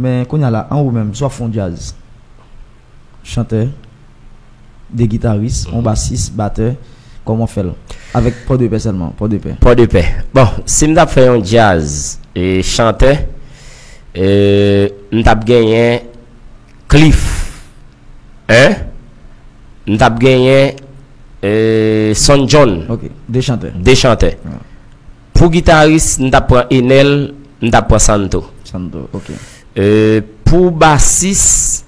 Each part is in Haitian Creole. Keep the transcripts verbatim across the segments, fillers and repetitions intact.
Men kounye a la, an ou menm, si w ap fè yon djaz, chantè, de gitaris, yon basis, batè, kòman w fè l? Avèk Pòdepè sèlman, Pòdepè. Pòdepè. Bon, si m t ap fè yon djaz, e, chantè, e, m t ap genyen Cliff, en? M t ap genyen, e, Son John. Ok, de chantè. De chantè. Pou gitaris, m t ap pran Enel, m t ap pran Santo. Santo, ok. E, pou basis,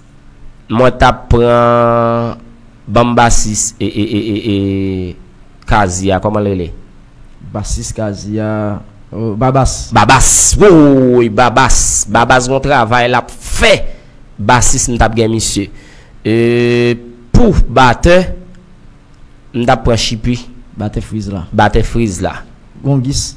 mwen t ap pran, ban m basis, e, e, e, e, e, Kazi a, kòman l rele? Basis Kazi a, oh, Babas. Babas, woy, Babas. Babas gon travay l ap fè. Basis, m t ap gen misye. E, pou batè, m t ap pran Chipi. Batè Friz la. Batè Friz la. Gongis.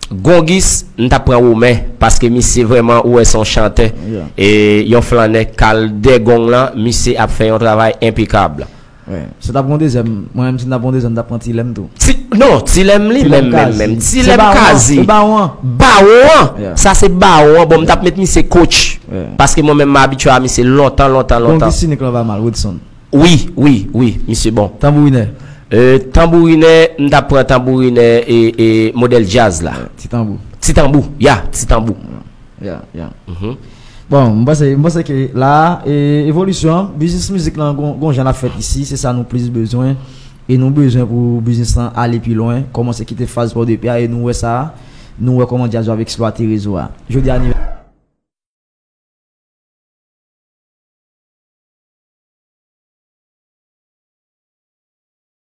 Gongis, m t ap pran Women, paske misye vrèman, ou wè, se yon chantè. Yeah. E yon flannè, kal dè gong lan, misye ap fè yon travay enpekab. Wè. Si t ap gon dezyèm, mwen menm si t ap gon dezyèm, m t ap pran Tilèm tou. Ti, non, Tilèm li, Tilèm menm, menm, Kazi. menm. Se Tilèm Bawon an, Kazi. Se Bawon an. Bawon an, Yeah. Sa se Bawon an. Bon, m t ap met misye coach. Yeah. Paske mwen menm, m abitye a misye lontan, lontan, lontan. Gongis Sinik lan pa mal, Woodson. Wi, wi, wi, misye bon. Tanbourinè. E, tanbourinè, m t ap pran tanbourinè e, e modèl djaz la. Ti tanbou. Ti tanbou, ya, ti tanbou. Ya, ya. Mhm. Bon, m panse, m panse ke la, e, evolisyon, biznis mizik lan, gon, gon jan l ap fèt isi, se sa nou plis bezwen. E nou bezwen pou biznis lan ale pi lwen, kòmanse kite faz Pòdepè a, e nou wè sa, nou wè kòman djaz yo ap eksplwate rezo a. Jodi a,